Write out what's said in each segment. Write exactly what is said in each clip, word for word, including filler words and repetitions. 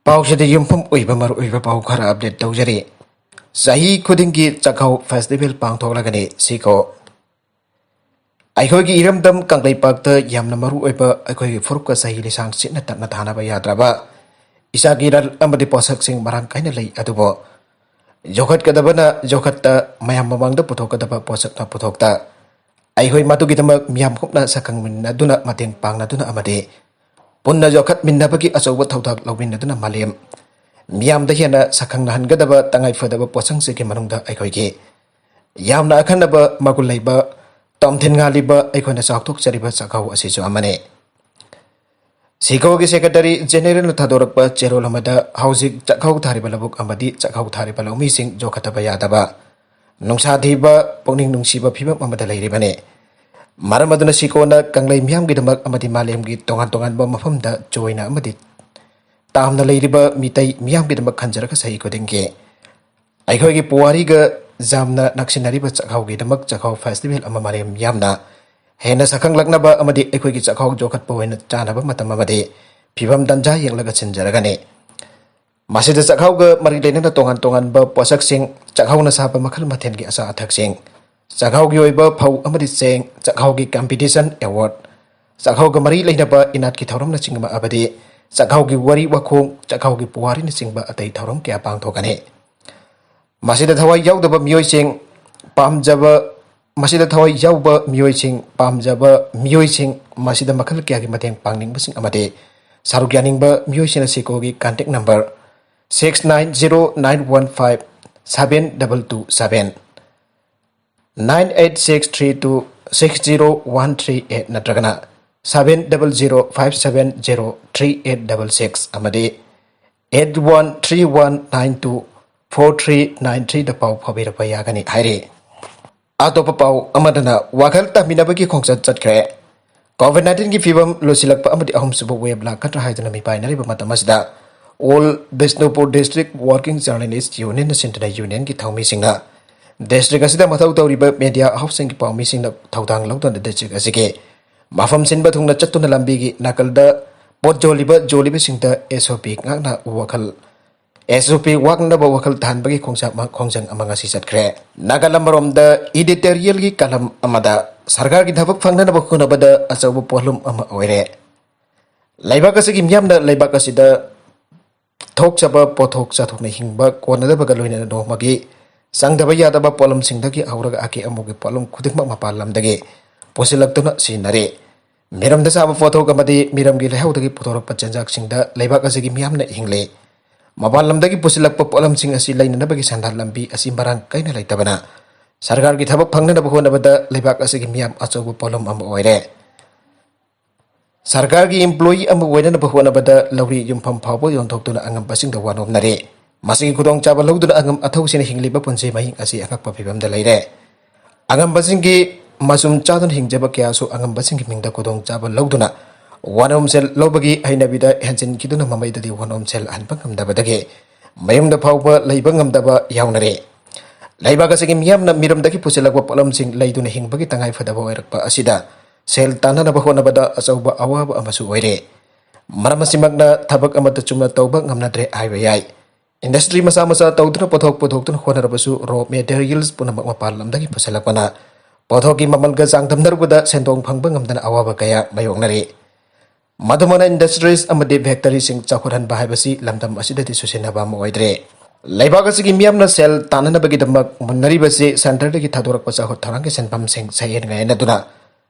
ꯄꯥꯎꯁꯤꯗ ꯌꯨꯝꯐꯝ ꯑꯣꯏꯕ ꯃꯔꯨꯑꯣꯏꯕ ꯄꯥꯎ ꯈꯔ ꯑꯞꯗꯦꯠ ꯇꯧꯖꯔꯤ꯫ ꯆꯍꯤ ꯈꯨꯗꯤꯡꯒꯤ ꯆꯥꯛꯍꯥꯎ ꯐꯦꯁꯇꯤꯚꯦꯜ ꯄꯥꯡꯊꯣꯛꯂꯒꯅꯤ꯫ ꯁꯤꯀꯣ ꯑꯩꯈꯣꯏꯒꯤ ꯏꯔꯝꯗꯝ ꯀꯪꯂꯩꯄꯥꯛꯇ ꯌꯥꯝꯅ ꯃꯔꯨꯑꯣꯏꯕ ꯑꯩꯈꯣꯏꯒꯤ ꯐꯨꯔꯨꯞꯀ ꯆꯍꯤ ꯂꯤꯁꯥꯡ ꯁꯤꯠꯅ ꯇꯠꯅ ꯊꯥꯅꯕ ꯌꯥꯗ꯭ꯔꯕ ꯏꯆꯥꯒꯤ ꯏꯔꯜ ꯑꯃꯗꯤ ꯄꯣꯠꯁꯛꯁꯤꯡ ꯃꯔꯥꯡ ꯀꯥꯏꯅ ꯂꯩ꯫ ꯑꯗꯨꯕꯨ ꯌꯣꯛꯈꯠꯀꯗꯕꯅ ꯌꯣꯛꯈꯠꯇ, ꯃꯌꯥꯝ ꯃꯃꯥꯡꯗ ꯄꯨꯊꯣꯛꯀꯗꯕ ꯄꯣꯠꯁꯛꯅ ꯄꯨꯊꯣꯛꯇ, ꯑꯩꯈꯣꯏ ꯃꯗꯨꯒꯤꯗꯃꯛ ꯃꯤꯌꯥꯝ ꯄꯨꯝꯅ ꯁꯛꯈꯪꯃꯤꯟꯅꯗꯨꯅ, ꯃꯇꯦꯡ ꯄꯥꯡꯅꯗꯨꯅ ꯑꯃꯗꯤ ꯄꯨꯟꯅ ꯌꯣꯛꯈꯠꯃꯤꯟꯅꯕꯒꯤ ꯑꯆꯧꯕ ꯊꯧꯗꯥꯡ ꯂꯧꯃꯤꯟꯅꯗꯨꯅ ꯃꯥꯂꯦꯝ ꯃꯤꯌꯥꯝꯗ ꯍꯦꯟꯅ ꯁꯛꯈꯪꯅꯍꯟꯒꯗꯕ ꯇꯉꯥꯏꯐꯗꯕ ꯄꯣꯠꯁꯛꯁꯤꯡꯒꯤ ꯃꯅꯨꯡꯗ ꯑꯩꯈꯣꯏꯒꯤ ꯌꯥꯝꯅ ꯑꯈꯟꯅꯕ ꯃꯒꯨꯟ ꯂꯩꯕ, ꯇꯝꯊꯤꯟ ꯉꯥꯜꯂꯤꯕ, ꯑꯩꯈꯣꯏꯅ ꯆꯥꯎꯊꯣꯛꯆꯔꯤꯕ ꯆꯥꯛꯍꯥꯎ ꯑꯁꯤꯁꯨ ꯑꯃꯅꯤ꯫ ꯁꯤꯀꯣꯒꯤ ꯁꯦꯀ꯭ꯔꯦꯇꯔꯤ ꯖꯦꯅꯦꯔꯦꯜꯅ ꯊꯥꯗꯣꯔꯛꯄ ꯆꯦꯔꯣꯜ ꯑꯃꯗ ꯍꯧꯖꯤꯛ ꯆꯥꯛꯍꯥꯎ ꯊꯥꯔꯤꯕ ꯂꯧꯕꯨꯛ ꯑꯃꯗꯤ ꯆꯥꯛꯍꯥꯎ ꯊꯥꯔꯤꯕ ꯂꯧꯃꯤꯁꯤꯡ ꯌꯣꯛꯈꯠꯇꯕ ꯌꯥꯗꯕ, ꯅꯨꯡꯁꯥ ꯊꯤꯕ, ꯄꯨꯛꯅꯤꯡ ꯅꯨꯡꯁꯤꯕ ꯐꯤꯕꯝ ꯑꯃꯗ ꯂꯩꯔꯤꯕꯅꯤ꯫ ꯃꯔꯝ ꯑꯗꯨꯅ ꯁꯤꯀꯣꯅ ꯀꯪꯂꯩ ꯃꯤꯌꯥꯝꯒꯤꯗꯃꯛ ꯑꯃꯗꯤ ꯃꯥꯂꯦꯝꯒꯤ ꯇꯣꯉꯥꯟ ꯇꯣꯉꯥꯟꯕ ꯃꯐꯝꯗ ꯆꯣꯏꯅ ꯑꯃꯗꯤ ꯇꯥꯝꯅ ꯂꯩꯔꯤꯕ ꯃꯤꯇꯩ ꯃꯤꯌꯥꯝꯒꯤꯗꯃꯛ ꯈꯟꯖꯔꯒ ꯆꯍꯤ ꯈꯨꯗꯤꯡꯒꯤ ꯑꯩꯈꯣꯏꯒꯤ ꯄꯨꯋꯥꯔꯤꯒ ꯌꯥꯝꯅ ꯅꯛꯁꯤꯟꯅꯔꯤꯕ ꯆꯥꯛꯍꯥꯎꯒꯤꯗꯃꯛ ꯆꯥꯛꯍꯥꯎ ꯐꯦꯁꯇꯤꯚꯦꯜ ꯑꯃ ꯃꯥꯂꯦꯝ ꯌꯥꯝꯅ ꯍꯦꯟꯅ ꯁꯛꯈꯪꯂꯛꯅꯕ ꯑꯃꯗꯤ ꯑꯩꯈꯣꯏꯒꯤ ꯆꯥꯛꯍꯥꯎ ꯌꯣꯛꯈꯠꯄ ꯑꯣꯏꯅ ꯆꯥꯅꯕ ꯃꯇꯝ ꯑꯃꯗꯤ ꯐꯤꯕꯝ ꯇꯟꯖꯥ ꯌꯦꯡꯂꯒ ꯁꯤꯟꯖꯔꯒꯅꯤ꯫ ꯃꯁꯤꯗ ꯆꯥꯛꯍꯥꯎꯒ ꯃꯔꯤ ꯂꯩꯅꯅ ꯇꯣꯉꯥꯟ ꯇꯣꯉꯥꯟꯕ ꯄꯣꯠꯁꯛꯁꯤꯡ, ꯆꯥꯛꯍꯥꯎꯅ ꯁꯥꯕ ꯃꯈꯜ ꯃꯊꯦꯜꯒꯤ ꯑꯆꯥ ꯑꯊꯛꯁꯤꯡ, ꯆꯥꯛꯍꯥꯎꯒꯤ ꯑꯣꯏꯕ ꯐꯧ ꯑꯃꯗꯤ ꯆꯦꯡ, ꯆꯥꯛꯍꯥꯎꯒꯤ ꯀꯝꯄꯤꯇꯤꯁꯟ ꯑꯦꯋꯥꯔꯗ, ꯆꯥꯛꯍꯥꯎꯒ ꯃꯔꯤ ꯂꯩꯅꯕ ꯏꯅꯥꯠꯀꯤ ꯊꯧꯔꯝꯅꯆꯤꯡꯕ ꯑꯃꯗꯤ ꯆꯥꯛꯍꯥꯎꯒꯤ ꯋꯥꯔꯤ ꯋꯥꯈꯣꯡ, ꯆꯥꯛꯍꯥꯎꯒꯤ ꯄꯨꯋꯥꯔꯤꯅꯆꯤꯡꯕ ꯑꯇꯩ ꯊꯧꯔꯝ ꯀꯌꯥ ꯄꯥꯡꯊꯣꯛꯀꯅꯤ꯫ ꯃꯁꯤꯗ ꯊꯋꯥꯏ ꯌꯥꯎꯗꯕ ꯃꯤꯑꯣꯏꯁꯤꯡ ꯄꯥꯝꯖꯕ, ꯃꯁꯤꯗ ꯊꯋꯥꯏ ꯌꯥꯎꯕ ꯃꯤꯑꯣꯏꯁꯤꯡ ꯄꯥꯝꯖꯕ ꯃꯤꯑꯣꯏꯁꯤꯡ, ꯃꯁꯤꯗ ꯃꯈꯜ ꯀꯌꯥꯒꯤ ꯃꯇꯦꯡ ꯄꯥꯡꯅꯤꯡꯕꯁꯤꯡ ꯑꯃꯗꯤ ꯁꯔꯨꯛ ꯌꯥꯅꯤꯡꯕ ꯃꯤꯑꯣꯏꯁꯤꯡꯅ ꯁꯤꯀꯣꯒꯤ contact number six nine zero nine one five seven double two seven, nine eight six three two six zero one three eight ꯅꯠꯇ꯭ꯔꯒꯅ seven double zero five seven zero three eight double six ꯑꯃꯗꯤ eight one three one nine two four three nine three ꯗ ꯄꯥꯎ ꯐꯥꯎꯕꯤꯔꯛꯄ ꯌꯥꯒꯅꯤ ꯍꯥꯏꯔꯤ꯫ ꯑꯇꯣꯞꯄ ꯄꯥꯎ ꯑꯃꯗꯅ ꯋꯥꯈꯜ ꯇꯥꯃꯤꯟꯅꯕꯒꯤ ꯈꯣꯡꯆꯠ ꯆꯠꯈ꯭ꯔꯦ꯫ ꯀꯣꯚꯤꯗ ꯅꯥꯏꯟꯇꯤꯟꯒꯤ ꯐꯤꯕꯝ ꯂꯨꯁꯤꯜꯂꯛꯄ ꯑꯃꯗꯤ ꯑꯍꯨꯝꯁꯨꯕ ꯋꯦꯕ ꯂꯥꯛꯀꯗ꯭ꯔꯥ ꯍꯥꯏꯗꯨꯅ ꯃꯤꯄꯥꯏꯅꯔꯤꯕ ꯃꯇꯝ ꯑꯁꯤꯗ All Bishnupur District Working Journalist Unionꯅ ꯁꯤꯟꯗꯨꯅ ꯌꯨꯅꯤꯌꯟꯒꯤ ꯊꯧꯃꯤꯁꯤꯡꯅ ꯗꯤꯁꯇ꯭ꯔꯤꯛ ꯑꯁꯤꯗ ꯃꯊꯧ ꯇꯧꯔꯤꯕ ꯃꯦꯗꯤꯌꯥ ꯍꯥꯎꯁꯁꯤꯡꯒꯤ ꯄꯥꯎꯃꯤꯁꯤꯡꯅ ꯊꯧꯗꯥꯡ ꯂꯧꯗꯨꯅ ꯗꯤꯁꯇ꯭ꯔꯤꯛ ꯑꯁꯤꯒꯤ ꯃꯐꯝ ꯁꯤꯟꯕ ꯊꯨꯡꯅ ꯆꯠꯇꯨꯅ ꯂꯝꯕꯤꯒꯤ ꯅꯥꯀꯜꯗ ꯄꯣꯠ ꯌꯣꯜꯂꯤꯕ, ꯌꯣꯜꯂꯤꯕꯁꯤꯡꯗ S O P ꯉꯥꯛꯅ ꯋꯥꯈꯜ, S O P ꯉꯥꯛꯅꯕ ꯋꯥꯈꯜ ꯊꯥꯍꯟꯕꯒꯤ ꯈꯣꯡꯖꯪ ꯑꯃ, ꯈꯣꯡꯖꯪ ꯑꯃ ꯉꯁꯤ ꯆꯠꯈ꯭ꯔꯦ꯫ ꯅꯥꯒꯥꯂꯝ ꯑꯃꯔꯣꯝꯗ editorialꯒꯤ column ꯑꯃꯗ ꯁꯔꯀꯥꯔꯒꯤ ꯊꯕꯛ ꯐꯪꯅꯅꯕ ꯍꯣꯠꯅꯕꯗ ꯑꯆꯧꯕ ꯄꯣꯠꯂꯨꯝ ꯑꯃ ꯑꯣꯏꯔꯦ꯫ ꯂꯩꯕꯥꯛ ꯑꯁꯤꯒꯤ ꯃꯤꯌꯥꯝꯅ ꯂꯩꯕꯥꯛ ꯑꯁꯤꯗ ꯊꯣꯛꯆꯕ ꯄꯣꯠꯊꯣꯛ ꯆꯥꯊꯣꯛꯅ ꯍꯤꯡꯕ ꯀꯣꯟꯅꯗꯕꯒ ꯂꯣꯏꯅꯅ ꯅꯣꯡꯃꯒꯤ ꯆꯪꯗꯕ ꯌꯥꯗꯕ ꯄꯣꯠꯂꯝꯁꯤꯡꯗꯒꯤ ꯍꯧꯔꯒ ꯑꯀꯦ ꯑꯃꯧꯒꯤ ꯄꯣꯠꯂꯝ ꯈꯨꯗꯤꯡꯃꯛ ꯃꯄꯥꯟ ꯂꯝꯗꯒꯤ ꯄꯨꯁꯤꯜꯂꯛꯇꯨꯅ ꯁꯤꯖꯤꯟꯅꯔꯤ꯫ ꯃꯤꯔꯝꯗ ꯆꯥꯕ ꯄꯣꯠꯊꯣꯛ ꯑꯃꯗꯤ ꯃꯤꯔꯝꯒꯤ ꯂꯩꯍꯥꯎꯗꯒꯤ ꯄꯨꯊꯣꯔꯛꯄ ꯆꯤꯟꯖꯥꯛꯁꯤꯡꯗ ꯂꯩꯕꯥꯛ ꯑꯁꯤꯒꯤ ꯃꯤꯌꯥꯝꯅ ꯍꯤꯡꯂꯤ꯫ ꯃꯄꯥꯟ ꯂꯝꯗꯒꯤ ꯄꯨꯁꯤꯜꯂꯛꯄ ꯄꯣꯠꯂꯝꯁꯤꯡ ꯑꯁꯤ ꯂꯩꯅꯅꯕꯒꯤ ꯁꯦꯟꯗꯥꯟ ꯂꯝꯕꯤ ꯑꯁꯤ ꯃꯔꯥꯡ ꯀꯥꯏꯅ ꯂꯩꯇꯕꯅ ꯁꯔꯀꯥꯔꯒꯤ ꯊꯕꯛ ꯐꯪꯅꯅꯕ ꯍꯣꯠꯅꯕꯗ ꯂꯩꯕꯥꯛ ꯑꯁꯤꯒꯤ ꯃꯤꯌꯥꯝ ꯑꯆꯧꯕ ꯄꯣꯠꯂꯨꯝ ꯑꯃ ꯑꯣꯏꯔꯦ꯫ ꯁꯔꯀꯥꯔꯒꯤ employee ꯑꯃ ꯑꯣꯏꯅꯅꯕ ꯍꯣꯠꯅꯕꯗ ꯂꯧꯔꯤ ꯌꯨꯝꯐꯝ ꯐꯥꯎꯕ ꯌꯣꯟꯊꯣꯛꯇꯨꯅ ꯑꯉꯝꯕꯁꯤꯡꯗ ꯋꯥꯅꯣꯝꯅꯔꯦ꯫ ꯃꯁꯤꯒꯤ ꯈꯨꯗꯣꯡꯆꯥꯕ ꯂꯧꯗꯨꯅ ꯑꯉꯝ ꯑꯊꯧꯁꯤꯡꯅ ꯍꯤꯡꯂꯤꯕ ꯄꯨꯟꯁꯤ ꯃꯍꯤꯡ ꯑꯁꯤ ꯑꯉꯛꯄ ꯐꯤꯕꯝꯗ ꯂꯩꯔꯦ꯫ ꯑꯉꯝꯕꯁꯤꯡꯒꯤ ꯃꯆꯨꯝ ꯆꯥꯗꯨꯅ ꯍꯤꯡꯖꯕ ꯀꯌꯥꯁꯨ ꯑꯉꯝꯕꯁꯤꯡꯒꯤ ꯃꯤꯡꯗ ꯈꯨꯗꯣꯡꯆꯥꯕ ꯂꯧꯗꯨꯅ ꯋꯥꯅꯣꯝ ꯁꯦꯜ ꯂꯧꯕꯒꯤ ꯍꯩꯅꯕꯤꯗ ꯍꯦꯟꯖꯤꯟꯈꯤꯗꯨꯅ ꯃꯃꯩꯗꯗꯤ ꯋꯥꯅꯣꯝ ꯁꯦꯜ ꯍꯟꯕ ꯉꯝꯗꯕꯗꯒꯤ ꯃꯌꯨꯝꯗ ꯐꯥꯎꯕ ꯂꯩꯕ ꯉꯝꯗꯕ ꯌꯥꯎꯅꯔꯦ꯫ ꯂꯩꯕꯥꯛ ꯑꯁꯤꯒꯤ ꯃꯤꯌꯥꯝꯅ ꯃꯤꯔꯝꯗꯒꯤ ꯄꯨꯁꯤꯜꯂꯛꯄ ꯄꯣꯠꯂꯝꯁꯤꯡ ꯂꯩꯗꯨꯅ ꯍꯤꯡꯕꯒꯤ ꯇꯉꯥꯏ ꯐꯗꯕ ꯑꯣꯏꯔꯛꯄ ꯑꯁꯤꯗ ꯁꯦꯜ ꯇꯥꯟꯅꯅꯕ ꯍꯣꯠꯅꯕꯗ ꯑꯆꯧꯕ ꯑꯋꯥꯕ ꯑꯃꯁꯨ ꯑꯣꯏꯔꯦ꯫ ꯃꯔꯝ ꯑꯁꯤꯃꯛꯅ ꯊꯕꯛ ꯑꯃꯠꯇ ꯆꯨꯝꯅ ꯇꯧꯕ ꯉꯝꯅꯗ꯭ꯔꯦ ꯍꯥꯏꯕ ꯌꯥꯏ꯫ Industry ꯃꯆꯥ ꯃꯆꯥ ꯇꯧꯗꯨꯅ ꯄꯣꯠꯊꯣꯛ ꯄꯨꯊꯣꯛꯇꯨꯅ ꯍꯣꯠꯅꯔꯕꯁꯨ raw materials ꯄꯨꯝꯅꯃꯛ ꯃꯄꯥꯟ ꯂꯝꯗꯒꯤ ꯄꯨꯁꯤꯜꯂꯛꯄꯅ ꯄꯣꯠꯊꯣꯛꯀꯤ ꯃꯃꯜꯒ ꯆꯥꯡꯗꯝꯅꯔꯨꯕꯗ ꯁꯦꯟꯗꯣꯡ ꯐꯪꯕ ꯉꯝꯗꯅ ꯑꯋꯥꯕ ꯀꯌꯥ ꯃꯥꯌꯣꯛꯅꯔꯤ꯫ ꯃꯗꯨꯃꯛꯅ industries ꯑꯃꯗꯤ factoryꯁꯤꯡ ꯆꯥꯎꯈꯠꯍꯟꯕ ꯍꯥꯏꯕꯁꯤ ꯂꯝꯗꯝ ꯑꯁꯤꯗꯗꯤ ꯆꯨꯁꯤꯟꯅꯕ ꯑꯃ ꯑꯣꯏꯗ꯭ꯔꯦ꯫ ꯂꯩꯕꯥꯛ ꯑꯁꯤꯒꯤ ꯃꯤꯌꯥꯝꯅ ꯁꯦꯜ ꯇꯥꯟꯅꯅꯕꯒꯤꯗꯃꯛ ꯃꯨꯟꯅꯔꯤꯕꯁꯤ centreꯗꯒꯤ ꯊꯥꯗꯣꯔꯛꯄ ꯆꯥꯎꯈꯠ ꯊꯧꯔꯥꯡꯒꯤ ꯁꯦꯟꯐꯝꯁꯤꯡ ꯁꯌꯦꯟ ꯉꯥꯌꯦꯟꯅꯗꯨꯅ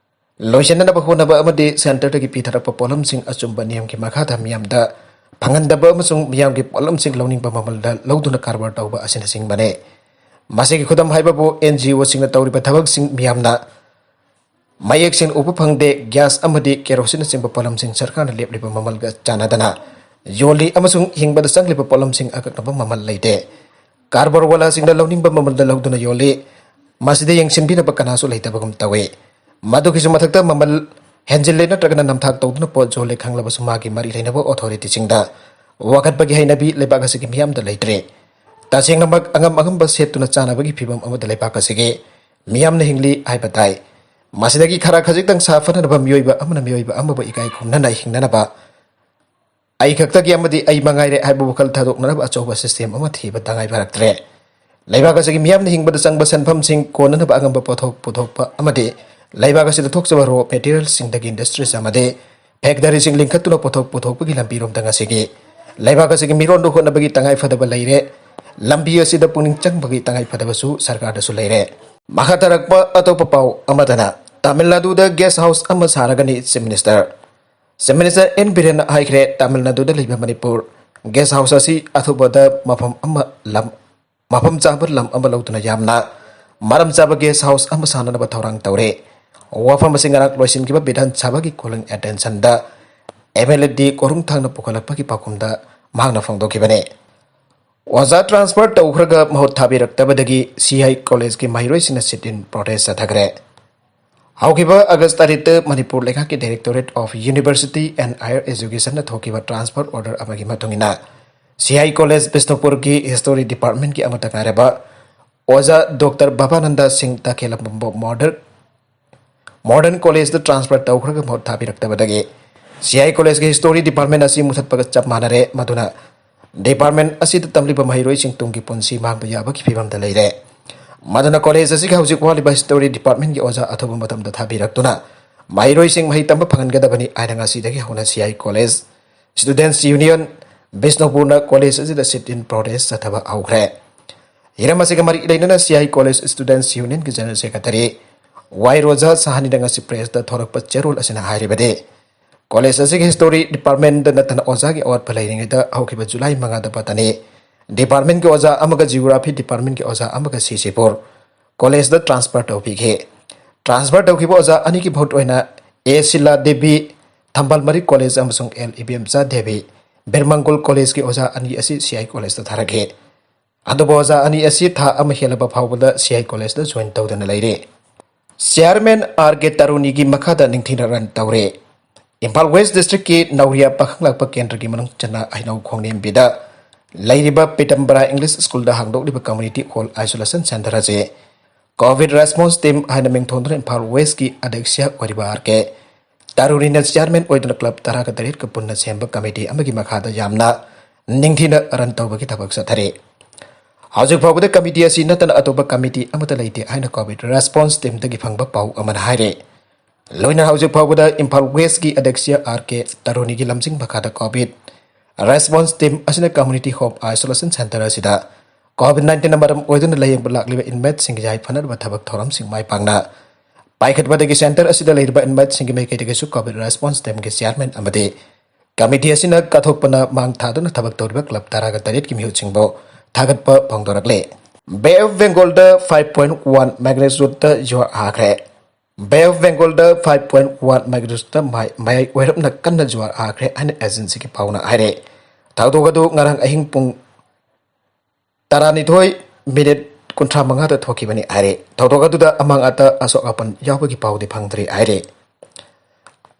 ꯂꯣꯏꯁꯤꯟꯅꯅꯕ ꯍꯣꯠꯅꯕ ꯑꯃꯗꯤ centreꯗꯒꯤ ꯄꯤꯊꯔꯛꯄ ꯄꯣꯠꯂꯝꯁꯤꯡ ꯑꯆꯨꯝꯕ ꯅꯤꯌꯝꯒꯤ ꯃꯈꯥꯗ ꯃꯤꯌꯥꯝꯗ ꯐꯪꯍꯟꯗꯕ ꯑꯃꯁꯨꯡ ꯃꯤꯌꯥꯝꯒꯤ ꯄꯣꯠꯂꯝꯁꯤꯡ ꯂꯧꯅꯤꯡꯕ ꯃꯃꯜꯗ ꯂꯧꯗꯨꯅ ꯀꯔꯕꯥꯔ ꯇꯧꯕ ꯑꯁꯤꯅꯆꯤꯡꯕꯅꯤ꯫ ꯃꯁꯤꯒꯤ ꯈꯨꯗꯝ ꯍꯥꯏꯕꯕꯨ NGOꯁꯤꯡꯅ ꯇꯧꯔꯤꯕ ꯊꯕꯛꯁꯤꯡ ꯃꯤꯌꯥꯝꯅ ꯃꯌꯦꯛ ꯁꯦꯡꯅ ꯎꯕ ꯐꯪꯗꯦ꯫ Gas ꯑꯃꯗꯤ keroseneꯅꯆꯤꯡꯕ ꯄꯣꯠꯂꯝꯁꯤꯡ ꯁꯔꯀꯥꯔꯅ ꯂꯦꯞꯂꯤꯕ ꯃꯃꯜꯒ ꯆꯥꯟꯅꯗꯅ ꯌꯣꯜꯂꯤ ꯑꯃꯁꯨꯡ ꯍꯤꯡꯕꯗ ꯆꯪꯂꯤꯕ ꯄꯣꯠꯂꯝꯁꯤꯡ ꯑꯀꯛꯅꯕ ꯃꯃꯜ ꯂꯩꯇꯦ꯫ ꯀꯔꯕꯥꯔ ꯋꯥꯂꯥꯁꯤꯡꯅ ꯂꯧꯅꯤꯡꯕ ꯃꯃꯜꯗ ꯂꯧꯗꯨꯅ ꯌꯣꯜꯂꯤ꯫ ꯃꯁꯤꯗ ꯌꯦꯡꯁꯤꯟꯕꯤꯅꯕ ꯀꯅꯥꯁꯨ ꯂꯩꯇꯕꯒꯨꯝ ꯇꯧꯏ꯫ ꯃꯗꯨꯒꯤꯁꯨ ꯃꯊꯛꯇ ꯃꯃꯜ ꯍꯦꯟꯖꯤꯜꯂꯦ ꯅꯠꯇ꯭ꯔꯒꯅ ꯅꯝꯊꯥꯛ ꯇꯧꯗꯨꯅ ꯄꯣꯠ ꯌꯣꯜꯂꯦ ꯈꯪꯂꯕꯁꯨ ꯃꯥꯒꯤ ꯃꯔꯤ ꯂꯩꯅꯕ authorityꯁꯤꯡꯗ ꯋꯥꯀꯠꯄꯒꯤ ꯍꯩꯅꯕꯤ ꯂꯩꯕꯥꯛ ꯑꯁꯤꯒꯤ ꯃꯤꯌꯥꯝꯗ ꯂꯩꯇ꯭ꯔꯦ꯫ ꯇꯁꯦꯡꯅꯃꯛ ꯑꯉꯝ ꯑꯉꯝꯕ ꯁꯦꯠꯇꯨꯅ ꯆꯥꯅꯕꯒꯤ ꯐꯤꯕꯝ ꯑꯃꯗ ꯂꯩꯕꯥꯛ ꯑꯁꯤꯒꯤ ꯃꯤꯌꯥꯝꯅ ꯍꯤꯡꯂꯤ ꯍꯥꯏꯕ ꯇꯥꯏ꯫ ꯃꯁꯤꯗꯒꯤ ꯈꯔ ꯈꯖꯤꯛꯇꯪ ꯁꯥꯐꯅꯅꯕ ꯃꯤꯑꯣꯏꯕ ꯑꯃꯅ ꯃꯤꯑꯣꯏꯕ ꯑꯃꯕꯨ ꯏꯀꯥꯏ ꯈꯨꯝꯅꯅ ꯍꯤꯡꯅꯅꯕ ꯑꯩ ꯈꯛꯇꯒꯤ ꯑꯃꯗꯤ ꯑꯩ ꯃꯉꯥꯏꯔꯦ ꯍꯥꯏꯕ ꯋꯥꯈꯜ ꯊꯥꯗꯣꯛꯅꯅꯕ ꯑꯆꯧꯕ ꯁꯤꯁꯇꯦꯝ ꯑꯃ ꯊꯤꯕ ꯇꯉꯥꯏ ꯐꯔꯛꯇ꯭ꯔꯦ꯫ ꯂꯩꯕꯥꯛ ꯑꯁꯤꯒꯤ ꯃꯤꯌꯥꯝꯅ ꯍꯤꯡꯕꯗ ꯆꯪꯕ ꯁꯦꯟꯐꯝꯁꯤꯡ ꯀꯣꯟꯅꯅꯕ ꯑꯉꯝꯕ ꯄꯣꯠꯊꯣꯛ ꯄꯨꯊꯣꯛꯄ ꯑꯃꯗꯤ ꯂꯩꯕꯥꯛ ꯑꯁꯤꯗ ꯊꯣꯛꯆꯕ ꯔꯣ ꯃꯦꯇꯤꯔꯤꯌꯦꯜꯁꯤꯡꯗꯒꯤ ꯏꯟꯗꯁꯇ꯭ꯔꯤꯁ ꯑꯃꯗꯤ ꯐꯦꯛꯇꯔꯤꯁꯤꯡ ꯂꯤꯡꯈꯠꯇꯨꯅ ꯄꯣꯠꯊꯣꯛ ꯄꯨꯊꯣꯛꯄꯒꯤ ꯂꯝꯕꯤꯔꯣꯝꯗ ꯉꯁꯤꯒꯤ ꯂꯩꯕꯥꯛ ꯑꯁꯤꯒꯤ ꯃꯤꯔꯣꯟꯗ ꯍꯣꯠꯅꯕꯒꯤ ꯇꯉꯥꯏ ꯐꯗꯕ ꯂꯩꯔꯦ꯫ ꯂꯝꯕꯤ ꯑꯁꯤꯗ ꯄꯨꯛꯅꯤꯡ ꯆꯪꯕꯒꯤ ꯇꯉꯥꯏ ꯐꯗꯕꯁꯨ ꯁꯔꯀꯥꯔꯗꯁꯨ ꯂꯩꯔꯦ꯫ ꯃꯈꯥ ꯇꯥꯔꯛꯄ ꯑꯇꯣꯞꯄ ꯄꯥꯎ ꯑꯃꯗꯅ ꯇꯥꯃꯤꯜ ꯅꯥꯗꯨꯗ ꯒꯦꯁ ꯍꯥꯎꯁ ꯑꯃ ꯁꯥꯔꯒꯅꯤ chief minister. Chief minister N ꯕꯤꯔꯦꯟꯅ ꯍꯥꯏꯈ꯭ꯔꯦ, ꯇꯥꯃꯤꯜ ꯅꯥꯗꯨꯗ ꯂꯩꯕ ꯃꯅꯤꯄꯨꯔ ꯒꯦꯁ ꯍꯥꯎꯁ ꯑꯁꯤ ꯑꯊꯨꯕꯗ ꯃꯐꯝ ꯑꯃ ꯂꯝ, ꯃꯐꯝ ꯆꯥꯕ ꯂꯝ ꯑꯃ ꯂꯧꯗꯨꯅ ꯌꯥꯝꯅ ꯃꯔꯝ ꯆꯥꯕ ꯒꯦꯁ ꯍꯥꯎꯁ ꯑꯃ ꯁꯥꯅꯅꯕ ꯊꯧꯔꯥꯡ ꯇꯧꯔꯦ꯫ ꯋꯥꯐꯝ ꯑꯁꯤ ꯉꯔꯥꯡ ꯂꯣꯏꯁꯤꯟꯈꯤꯕ ꯕꯤꯙꯥꯟ ꯁꯚꯥꯒꯤ ꯀꯣꯂꯤꯡ ꯑꯦꯇꯦꯟꯁꯟꯗ ꯑꯦꯝ ꯑꯦꯜ ꯑꯦ ꯗꯤ ꯀꯣꯔꯨꯡꯊꯥꯡꯅ ꯄꯨꯈꯠꯂꯛꯄꯒꯤ ꯄꯥꯎꯈꯨꯝꯗ ꯃꯍꯥꯛꯅ ꯐꯣꯡꯗꯣꯛꯈꯤꯕꯅꯤ꯫ ꯑꯣꯖꯥ ꯇ꯭ꯔꯥꯟꯁꯐꯔ ꯇꯧꯈ꯭ꯔꯒ ꯃꯍꯨꯠ ꯊꯥꯕꯤꯔꯛꯇꯕꯗꯒꯤ ꯁꯤ ꯑꯥꯏ ꯀꯣꯂꯦꯖꯀꯤ ꯃꯍꯩꯔꯣꯏꯁꯤꯡꯅ ꯁꯤꯠ ꯏꯟ ꯄ꯭ꯔꯣꯇꯦꯁ ꯆꯠꯊꯈ꯭ꯔꯦ꯫ ꯍꯧꯈꯤꯕ ꯑꯥꯒꯁ ꯇꯔꯦꯠꯇ ꯃꯅꯤꯄꯨꯔ ꯂꯩꯉꯥꯛꯀꯤ Directorate of University and Higher Educationꯅ ꯊꯣꯛꯈꯤꯕ ꯇ꯭ꯔꯥꯟꯁꯐꯔ ꯑꯣꯔꯗꯔ ꯑꯃꯒꯤ ꯃꯇꯨꯡ ꯏꯟꯅ ꯁꯤ ꯑꯥꯏ ꯀꯣꯂꯦꯖ ꯕꯤꯁꯅꯨꯄꯨꯔꯒꯤ ꯍꯤꯁꯇꯣꯔꯤ ꯗꯤꯄꯥꯔꯠꯃꯦꯟꯒꯤ ꯑꯃꯠꯇ ꯉꯥꯏꯔꯕ ꯑꯣꯖꯥ ꯗꯣꯛꯇꯔ ꯚꯕꯥꯅꯟꯗ ꯁꯤꯡ ꯇꯈꯦꯂꯝꯕꯝꯕꯨ ꯃꯣꯗꯔ ꯃꯣꯗꯔꯟ ꯀꯣꯂꯦꯖꯇ ꯇ꯭ꯔꯥꯟꯁꯐꯔ ꯇꯧꯈ꯭ꯔꯒ ꯃꯍꯨꯠ ꯊꯥꯕꯤꯔꯛꯇꯕꯗꯒꯤ ꯁꯤ ꯑꯥꯏ ꯀꯣꯂꯦꯖꯀꯤ ꯍꯤꯁꯇꯣꯔꯤ ꯗꯤꯄꯥꯔꯠꯃꯦꯟ ꯑꯁꯤ ꯃꯨꯊꯠꯄꯒ ꯆꯞ ꯃꯥꯟꯅꯔꯦ꯫ ꯃꯗꯨꯅ ꯗꯤꯄꯥꯔꯠꯃꯦꯟ ꯑꯁꯤꯗ ꯇꯝꯂꯤꯕ ꯃꯍꯩꯔꯣꯏꯁꯤꯡ ꯇꯨꯡꯒꯤ ꯄꯨꯟꯁꯤ ꯃꯥꯡꯕ ꯌꯥꯕꯒꯤ ꯐꯤꯕꯝꯗ ꯂꯩꯔꯦ꯫ ꯃꯗꯨꯅ ꯀꯣꯂꯦꯖ ꯑꯁꯤꯒꯤ ꯍꯧꯖꯤꯛ ꯋꯥꯠꯂꯤꯕ ꯍꯤꯁꯇꯣꯔꯤ ꯗꯤꯄꯥꯔꯠꯃꯦꯟꯒꯤ ꯑꯣꯖꯥ ꯑꯊꯨꯕ ꯃꯇꯝꯗ ꯊꯥꯕꯤꯔꯛꯇꯨꯅ ꯃꯍꯩꯔꯣꯏꯁꯤꯡ ꯃꯍꯩ ꯇꯝꯕ ꯐꯪꯍꯟꯒꯗꯕꯅꯤ ꯍꯥꯏꯅ ꯉꯁꯤꯗꯒꯤ ꯍꯧꯅ C I college students union ꯕꯤꯁꯅꯨꯄꯨꯔꯅ ꯀꯣꯂꯦꯖ ꯑꯁꯤꯗ ꯁꯤꯠ ꯏꯟ ꯄ꯭ꯔꯣꯇꯦꯁ ꯆꯠꯊꯕ ꯍꯧꯈ꯭ꯔꯦ꯫ ꯍꯤꯔꯝ ꯑꯁꯤꯒ ꯃꯔꯤ ꯂꯩꯅꯅ ꯁꯤ ꯑꯥꯏ ꯀꯣꯂꯦꯖ ꯁ꯭ꯇꯨꯗꯦꯟꯠꯁ ꯌꯨꯅꯤꯌꯟꯒꯤ ꯖꯦꯅꯔꯦꯜ ꯁꯦꯀ꯭ꯔꯦꯇꯔꯤ ꯋꯥꯏ ꯔꯣꯖꯥ ꯁꯍꯥꯅꯤꯅ ꯉꯁꯤ ꯄ꯭ꯔꯦꯁꯇ ꯊꯣꯔꯛꯄ ꯆꯦꯔꯣꯜ ꯑꯁꯤꯅ ꯍꯥꯏꯔꯤꯕꯗꯤ, ꯀꯣꯂꯦꯖ ꯑꯁꯤꯒꯤ ꯍꯤꯁꯇꯣꯔꯤ ꯗꯤꯄꯥꯔꯠꯃꯦꯟꯗ ꯅꯠꯇꯅ ꯑꯣꯖꯥꯒꯤ ꯑꯋꯥꯠꯄ ꯂꯩꯔꯤꯉꯩꯗ ꯍꯧꯈꯤꯕ ꯖꯨꯂꯥꯏ ꯃꯉꯥꯗ ꯕꯣꯇꯅꯤ ꯗꯤꯄꯥꯔꯠꯃꯦꯟꯒꯤ ꯑꯣꯖꯥ ꯑꯃꯒ ꯖꯤꯑꯣꯒ꯭ꯔꯥꯐꯤ ꯗꯤꯄꯥꯔꯠꯃꯦꯟꯒꯤ ꯑꯣꯖꯥ ꯑꯃꯒ ꯁꯤ ꯁꯤꯄꯨꯔ ꯀꯣꯂꯦꯖꯗ ꯇ꯭ꯔꯥꯟꯁꯐꯔ ꯇꯧꯕꯤꯈꯤ꯫ ꯇ꯭ꯔꯥꯟꯁꯐꯔ ꯇꯧꯈꯤꯕ ꯑꯣꯖꯥ ꯑꯅꯤꯒꯤ ꯃꯍꯨꯠ ꯑꯣꯏꯅ ꯑꯦ ꯁꯤꯂꯥ ꯗꯦꯕꯤ ꯊꯝꯕꯥꯜ ꯃꯔꯤ ꯀꯣꯂꯦꯖ ꯑꯃꯁꯨꯡ ꯑꯦꯜ ꯏꯕꯦꯝꯆꯥ ꯗꯦꯕꯤ ꯕꯤꯔꯃꯪꯒꯣꯜ ꯀꯣꯂꯦꯖꯀꯤ ꯑꯣꯖꯥ ꯑꯅꯤ ꯑꯁꯤ ꯁꯤ ꯑꯥꯏ ꯀꯣꯂꯦꯖꯇ ꯊꯥꯔꯛꯈꯤ꯫ ꯑꯗꯨꯕꯨ ꯑꯣꯖꯥ ꯑꯅꯤ ꯑꯁꯤ ꯊꯥ ꯑꯃ ꯍꯦꯜꯂꯕ ꯐꯥꯎꯕꯗ ꯁꯤ ꯑꯥꯏ ꯀꯣꯂꯦꯖꯇ ꯖꯣꯏꯟ ꯇꯧꯗꯅ ꯂꯩꯔꯤ꯫ ꯆꯤꯌꯥꯔꯃꯦꯟ ꯑꯥꯔ ꯀꯦ ꯇꯔꯨꯅꯤꯒꯤ ꯃꯈꯥꯗ ꯅꯤꯡꯊꯤꯅ ꯔꯟ ꯇꯧꯔꯦ꯫ ꯏꯝꯐꯥꯜ ꯋꯦꯁ ꯗꯤꯁꯇ꯭ꯔꯤꯛꯀꯤ ꯅꯧꯔꯤꯌꯥ ꯄꯥꯈꯪꯂꯥꯛꯄ ꯀꯦꯟꯗ꯭ꯔꯒꯤ ꯃꯅꯨꯡ ꯆꯟꯅ ꯍꯩꯅꯧ ꯈꯣꯡꯅꯦꯝꯕꯤꯗ ꯂꯩꯔꯤꯕ ꯄꯤꯇꯝꯕꯔꯥ ꯏꯪꯂꯤꯁ ꯁ꯭ꯀꯨꯜꯗ ꯍꯥꯡꯗꯣꯛꯂꯤꯕ ꯀꯝꯃ꯭ꯌꯨꯅꯤꯇꯤ ꯍꯣꯜ ꯑꯥꯏꯁꯣꯂꯦꯁꯟ ꯁꯦꯟꯇꯔ ꯑꯁꯤ ꯀꯣꯚꯤꯗ ꯔꯦꯁꯄꯣꯟꯁ ꯇꯤꯝ ꯍꯥꯏꯅ ꯃꯤꯡꯊꯣꯟꯗꯨꯅ ꯏꯝꯐꯥꯜ ꯋꯦꯁꯀꯤ ꯑꯗ꯭ꯌꯛꯁ ꯑꯣꯏꯔꯤꯕ ꯑꯥꯔ ꯀꯦ ꯇꯔꯨꯔꯤꯅ ꯆꯤꯌꯥꯔꯃꯦꯟ ꯑꯣꯏꯗꯨꯅ ꯀ꯭ꯂꯕ ꯇꯔꯥꯒ ꯇꯔꯦꯠꯀ ꯄꯨꯟꯅ ꯁꯦꯝꯕ ꯀꯃꯤꯇꯤ ꯑꯃꯒꯤ ꯃꯈꯥꯗ ꯌꯥꯝꯅ ꯅꯤꯡꯊꯤꯅ ꯔꯟ ꯇꯧꯕꯒꯤ ꯊꯕꯛ ꯆꯠꯊꯔꯤ꯫ ꯍꯧꯖꯤꯛ ꯐꯥꯎꯕꯗ ꯀꯃꯤꯇꯤ ꯑꯁꯤ ꯅꯠꯇꯅ ꯑꯇꯣꯞꯄ ꯀꯃꯤꯇꯤ ꯑꯃꯠꯇ ꯂꯩꯇꯦ ꯍꯥꯏꯅ ꯀꯣꯚꯤꯗ ꯔꯦꯁꯄꯣꯟꯁ ꯇꯤꯝꯗꯒꯤ ꯐꯪꯕ ꯄꯥꯎ ꯑꯃꯅ ꯍꯥꯏꯔꯤ꯫ ꯂꯣꯏꯅꯅ ꯍꯧꯖꯤꯛ ꯐꯥꯎꯕꯗ ꯏꯝꯐꯥꯜ ꯋꯦꯁꯀꯤ ꯑꯗ꯭ꯌꯛꯁ ꯑꯥꯔ ꯀꯦ ꯇꯔꯨꯅꯤꯒꯤ ꯂꯝꯖꯤꯡ ꯃꯈꯥꯗ ꯀꯣꯚꯤꯗ ꯔꯦꯁꯄꯣꯟꯁ ꯇꯤꯝ ꯑꯁꯤꯅ ꯀꯝꯃ꯭ꯌꯨꯅꯤꯇꯤ ꯍꯣꯝ ꯑꯥꯏꯁꯣꯂꯦꯁꯟ ꯁꯦꯟꯇꯔ ꯑꯁꯤꯗ ꯀꯣꯚꯤꯗ ꯅꯥꯏꯟꯇꯤꯟꯅ ꯃꯔꯝ ꯑꯣꯏꯗꯨꯅ ꯂꯥꯌꯦꯡꯕ ꯂꯥꯛꯂꯤꯕ ꯏꯟꯃꯦꯠꯁꯤꯡꯒꯤ ꯌꯥꯏꯐꯅꯕ ꯊꯕꯛ ꯊꯧꯔꯝꯁꯤꯡ ꯃꯥꯏ ꯄꯥꯛꯅ ꯄꯥꯏꯈꯠꯄꯗꯒꯤ ꯁꯦꯟꯇꯔ ꯑꯁꯤꯗ ꯂꯩꯔꯤꯕ ꯏꯟꯃꯦꯠꯁꯤꯡꯒꯤ ꯃꯥꯏꯀꯩꯗꯒꯤꯁꯨ ꯀꯣꯚꯤꯗ ꯔꯦꯁꯄꯣꯟꯁ ꯇꯤꯝꯒꯤ ꯆꯤꯌꯥꯔꯃꯦꯟ ꯑꯃꯗꯤ ꯀꯃꯤꯇꯤ ꯑꯁꯤꯅ ꯀꯠꯊꯣꯛꯄꯅ ꯃꯥꯡ ꯊꯥꯗꯨꯅ ꯊꯕꯛ ꯇꯧꯔꯤꯕ ꯀ꯭ꯂꯕ ꯇꯔꯥꯒ ꯇꯔꯦꯠꯀꯤ ꯃꯤꯍꯨꯠꯁꯤꯡꯕꯨ ꯊꯥꯒꯠꯄ ꯐꯣꯡꯗꯣꯔꯛꯂꯦ꯫ ꯕꯦ ꯑꯣꯐ ꯕꯦꯡꯒꯣꯜꯗ ꯐꯥꯏꯚ ꯄꯣꯏꯟ ꯋꯥꯟ ꯃꯦꯒꯅꯤꯆꯨꯠꯇ ꯖ꯭ꯋꯥꯔ ꯍꯥꯈ꯭ꯔꯦ꯫ ꯕꯦ ꯑꯣꯐ ꯕꯦꯡꯒꯣꯜꯗ ꯐꯥꯏꯚ ꯄꯣꯏꯟ ꯋꯥꯟ ꯃꯦꯒꯅꯤꯆꯨꯠꯇ ꯃꯥꯏ-, ꯃꯌꯥꯏ ꯑꯣꯏꯔꯞꯅ ꯀꯟꯅ ꯖ꯭ꯋꯥꯔ ꯍꯥꯈ꯭ꯔꯦ ꯍꯥꯏꯅ ꯑꯦꯖꯦꯟꯁꯤꯒꯤ ꯄꯥꯎꯅ ꯍꯥꯏꯔꯦ꯫ ꯊꯧꯗꯣꯛ ꯑꯗꯨ ꯉꯔꯥꯡ ꯑꯍꯤꯡ ꯄꯨꯡ ꯇꯔꯥꯅꯤꯊꯣꯏ ꯃꯤꯅꯤꯠ ꯀꯨꯟꯊ꯭ꯔꯥ ꯃꯉꯥꯗ ꯊꯣꯛꯈꯤꯕꯅꯤ ꯍꯥꯏꯔꯦ꯫ ꯊꯧꯗꯣꯛ ꯑꯗꯨꯗ ꯑꯃꯥꯡ ꯑꯇꯥ ꯑꯁꯣꯛ ꯑꯄꯟ ꯌꯥꯎꯕꯒꯤ ꯄꯥꯎꯗꯤ ꯐꯪꯗ꯭ꯔꯤ ꯍꯥꯏꯔꯦ꯫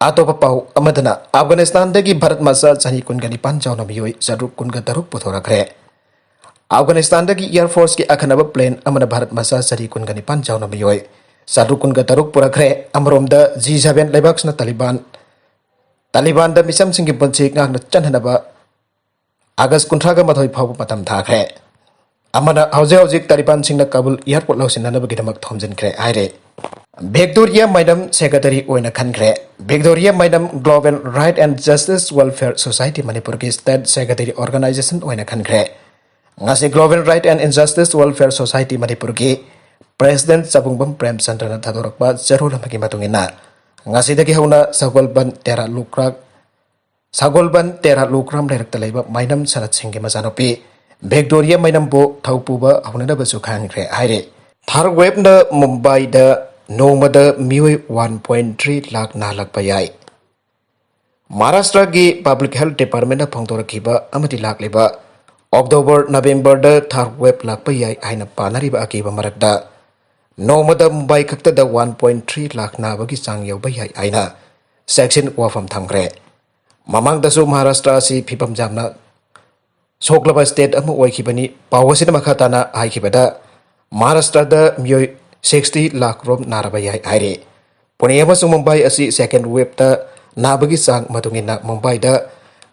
ꯑꯇꯣꯞꯄ ꯄꯥꯎ ꯑꯃꯗꯅ ꯑꯐꯒꯥꯅꯤꯁꯇꯥꯟꯗꯒꯤ ꯚꯥꯔꯠ ꯃꯆꯥ ꯆꯍꯤ ꯀꯨꯟꯒ ꯅꯤꯄꯥꯟ ꯌꯥꯎꯅ ꯃꯤꯑꯣꯏ ꯆꯥꯇ꯭ꯔꯨꯛ ꯀꯨꯟꯒ ꯇꯔꯨꯛ ꯄꯨꯊꯣꯔꯛꯈ꯭ꯔꯦ꯫ ꯑꯐꯒꯥꯅꯤꯁꯇꯥꯟꯗꯒꯤ ꯑꯦꯌꯔ ꯐꯣꯔꯁꯀꯤ ꯑꯈꯟꯅꯕ ꯄ꯭ꯂꯦꯟ ꯑꯃꯅ ꯚꯥꯔꯠ ꯃꯆꯥ ꯆꯍꯤ ꯀꯨꯟꯒ ꯅꯤꯄꯥꯟ ꯌꯥꯎꯅ ꯃꯤꯑꯣꯏ ꯆꯥꯇ꯭ꯔꯨꯛ ꯀꯨꯟꯒ ꯇꯔꯨꯛ ꯄꯨꯔꯛꯈ꯭ꯔꯦ꯫ ꯑꯃꯔꯣꯝꯗ ꯖꯤ ꯁꯚꯦꯟ ꯂꯩꯕꯥꯛꯁꯤꯅ ꯇꯥꯂꯤꯕꯥꯟ, ꯇꯥꯂꯤꯕꯥꯟꯗ ꯃꯤꯆꯝꯁꯤꯡꯒꯤ ꯄꯨꯟꯁꯤ ꯉꯥꯛꯅ ꯆꯠꯅꯅꯕ ꯑꯥꯒꯁ ꯀꯨꯟꯊ꯭ꯔꯥꯒ ꯃꯥꯊꯣꯏ ꯐꯥꯎꯕ ꯃꯇꯝ ꯊꯥꯈ꯭ꯔꯦ꯫ ꯑꯃꯅ ꯍꯧꯖꯤꯛ ꯍꯧꯖꯤꯛ ꯇꯥꯂꯤꯕꯥꯟꯁꯤꯡꯅ ꯀꯥꯕꯨꯜ ꯑꯦꯌꯔꯄꯣꯔꯠ ꯂꯧꯁꯤꯟꯅꯅꯕꯒꯤꯗꯃꯛ ꯊꯣꯝꯖꯤꯟꯈ꯭ꯔꯦ ꯍꯥꯏꯔꯦ꯫ ꯚꯤꯛꯇꯣꯔꯤꯌꯥ ꯃꯥꯏꯅꯝ ꯁꯦꯀ꯭ꯔꯦꯇꯔꯤ ꯑꯣꯏꯅ ꯈꯟꯈ꯭ꯔꯦ꯫ Victoria Mainam Global Right and Justice Welfare Society ꯃꯅꯤꯄꯨꯔꯒꯤ ꯁ꯭ꯇꯦꯠ ꯁꯦꯀ꯭ꯔꯦꯇꯔꯤ ꯑꯣꯔꯒꯅꯥꯏꯖꯦꯁꯟ ꯑꯣꯏꯅ ꯈꯟꯈ꯭ꯔꯦ꯫ ꯉꯁꯤ Global Right and Injustice Welfare Society ꯃꯅꯤꯄꯨꯔꯒꯤ ꯄ꯭ꯔꯦꯁꯤꯗꯦꯟꯠ ꯆꯕꯨꯡꯕꯝ ꯄ꯭ꯔꯦꯝꯆꯟꯗ꯭ꯔꯅ ꯊꯥꯗꯣꯔꯛꯄ ꯆꯦꯔꯣꯜ ꯑꯃꯒꯤ ꯃꯇꯨꯡ ꯏꯟꯅ, ꯉꯁꯤꯗꯒꯤ ꯍꯧꯅ ꯁꯒꯣꯜꯕꯟ ꯇꯦꯔꯥ ꯂꯨꯀ꯭ꯔꯥꯛ, ꯁꯒꯣꯜꯕꯟ ꯇꯦꯔꯥ ꯂꯨꯀ꯭ꯔꯥꯝ ꯂꯩꯔꯛꯇ ꯂꯩꯕ ꯃꯥꯏꯅꯝ ꯁꯅꯠ ꯁꯤꯡꯒꯤ ꯃꯆꯥꯅꯨꯄꯤ ꯚꯤꯛꯇꯣꯔꯤꯌꯥ ꯃꯥꯏꯅꯝꯕꯨ ꯊꯧ ꯄꯨꯕ ꯍꯧꯅꯅꯕꯁꯨ ꯈꯪꯍꯟꯈ꯭ꯔꯦ ꯍꯥꯏꯔꯤ꯫ ꯊꯥꯔ ꯋꯦꯕꯅ ꯃꯨꯝꯕꯥꯏꯗ ꯅꯣꯡꯃꯗ ꯃꯤꯑꯣꯏ ꯋꯥꯟ ꯄꯣꯏꯟ ꯊ꯭ꯔꯤ ꯂꯥꯈ ꯅꯥꯍꯜꯂꯛꯄ ꯌꯥꯏ꯫ ꯃꯍꯥꯔꯥꯁꯇ꯭ꯔꯒꯤ ꯄꯕ꯭ꯂꯤꯛ ꯍꯦꯜꯊ ꯗꯤꯄꯥꯔꯠꯃꯦꯟꯠꯅ ꯐꯣꯡꯗꯣꯔꯛꯈꯤꯕ ꯑꯃꯗꯤ ꯂꯥꯛꯂꯤꯕ ꯑꯣꯛꯇꯣꯕꯔ, ꯅꯕꯦꯝꯕꯔꯗ ꯊꯥꯔ ꯋꯦꯕ ꯂꯥꯛꯄ ꯌꯥꯏ ꯍꯥꯏꯅ ꯄꯥꯅꯔꯤꯕ ꯑꯀꯤꯕ ꯃꯔꯛꯇ, ꯅꯣꯡꯃꯗ ꯃꯨꯝꯕꯥꯏ ꯈꯛꯇꯗ ꯋꯥꯟ ꯄꯣꯏꯟ ꯊ꯭ꯔꯤ ꯂꯥꯈ ꯅꯥꯕꯒꯤ ꯆꯥꯡ ꯌꯧꯕ ꯌꯥꯏ ꯍꯥꯏꯅ ꯆꯦꯛꯁꯤꯟ ꯋꯥꯐꯝ ꯊꯝꯈ꯭ꯔꯦ꯫ ꯃꯃꯥꯡꯗꯁꯨ ꯃꯍꯥꯔꯥꯁꯇ꯭ꯔ ꯑꯁꯤ ꯐꯤꯕꯝ ꯌꯥꯝꯅ ꯁꯣꯛꯂꯕ ꯁ꯭ꯇꯦꯠ ꯑꯃ ꯑꯣꯏꯈꯤꯕꯅꯤ꯫ ꯄꯥꯎ ꯑꯁꯤꯅ ꯃꯈꯥ ꯇꯥꯅ ꯍꯥꯏꯈꯤꯕꯗ, ꯃꯍꯥꯔꯥꯁꯇ꯭ꯔꯗ ꯃꯤꯑꯣꯏ ꯁꯤꯛꯁꯇꯤ ꯂꯥꯈ ꯔꯣꯝ ꯅꯥꯔꯕ ꯌꯥꯏ ꯍꯥꯏꯔꯤ꯫ ꯄꯨꯅꯦ ꯑꯃꯁꯨꯡ ꯃꯨꯝꯕꯥꯏ ꯑꯁꯤ second waveꯇ ꯅꯥꯕꯒꯤ ꯆꯥꯡ ꯃꯇꯨꯡ ꯏꯟꯅ ꯃꯨꯝꯕꯥꯏꯗ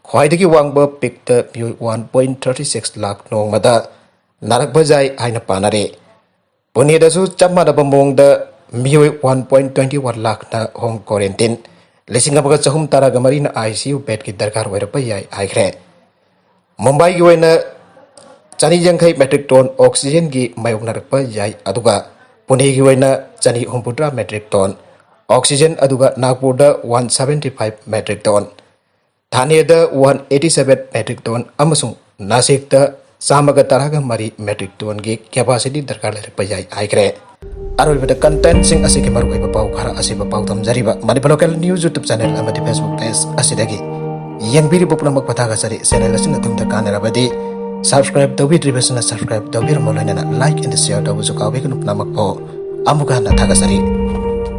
ꯈ꯭ꯋꯥꯏꯗꯒꯤ ꯋꯥꯡꯕ peakꯇ ꯃꯤꯑꯣꯏ one point thirty six lakh ꯅꯣꯡꯃꯗ ꯅꯥꯔꯛꯄ ꯌꯥꯏ ꯍꯥꯏꯅ ꯄꯥꯅꯔꯤ꯫ ꯄꯨꯅꯦꯗꯁꯨ ꯆꯞ ꯃꯥꯟꯅꯕ ꯃꯑꯣꯡꯗ ꯃꯤꯑꯣꯏ one point twenty one ꯂꯥꯈꯅ home quarantine, ꯂꯤꯁꯤꯡ ꯑꯃꯒ ꯆꯍꯨꯝ ꯇꯔꯥꯒ ꯃꯔꯤꯅ ICU bedꯀꯤ ꯗꯔꯀꯥꯔ ꯑꯣꯏꯔꯛꯄ ꯌꯥꯏ ꯍꯥꯏꯈ꯭ꯔꯦ꯫ ꯃꯨꯝꯕꯥꯏꯒꯤ ꯑꯣꯏꯅ ꯆꯅꯤ ꯌꯥꯡꯈꯩ metric ton oxygenꯒꯤ ꯃꯥꯌꯣꯛꯅꯔꯛꯄ ꯌꯥꯏ, ꯑꯗꯨꯒ ꯄꯨꯅꯦꯒꯤ ꯑꯣꯏꯅ ꯆꯅꯤ ꯍꯨꯝꯐꯨꯇꯔꯥ metric ton, oxygen ꯑꯗꯨꯒ ꯅꯥꯒꯄꯨꯔꯗ one seventy five metric ton, ꯊꯥꯅꯦꯗ one eighty seven metric ton ꯑꯃꯁꯨꯡ ꯅꯥꯁꯤꯛꯇ ꯆꯥꯝꯃꯒ ꯇꯔꯥꯒ ꯃꯔꯤ metric tonꯒꯤ capacity ꯗꯔꯀꯥꯔ ꯂꯩꯔꯛꯄ ꯌꯥꯏ ꯍꯥꯏꯈ꯭ꯔꯦ꯫ ꯑꯔꯣꯏꯕꯗ contentꯁꯤꯡ ꯑꯁꯤꯒꯤ ꯃꯔꯨꯑꯣꯏꯕ ꯄꯥꯎ ꯈꯔ ꯑꯁꯤꯕꯨ ꯄꯥꯎꯗꯝꯖꯔꯤꯕ Manipur Local News YouTube channel ꯑꯃꯗꯤ Facebook page ꯑꯁꯤꯗꯒꯤ ꯌꯦꯡꯕꯤꯔꯤꯕ ꯄꯨꯝꯅꯃꯛꯄꯨ ꯊꯥꯒꯠꯆꯔꯤ꯫ Channel ꯑꯁꯤꯅ ꯑꯗꯣꯝꯗ ꯀꯥꯟꯅꯔꯕꯗꯤ subscribe ꯇꯧꯕꯤꯗ꯭ꯔꯤꯕꯁꯤꯅ subscribe ꯇꯧꯕꯤꯔꯝꯃꯨ, ꯂꯣꯏꯅꯅ like and share ꯇꯧꯕꯁꯨ ꯀꯥꯎꯕꯤꯒꯅꯨ꯫ ꯄꯨꯝꯅꯃꯛꯄꯨ ꯑꯃꯨꯛꯀ ꯍꯟꯅ ꯊꯥꯒꯠꯆꯔꯤ꯫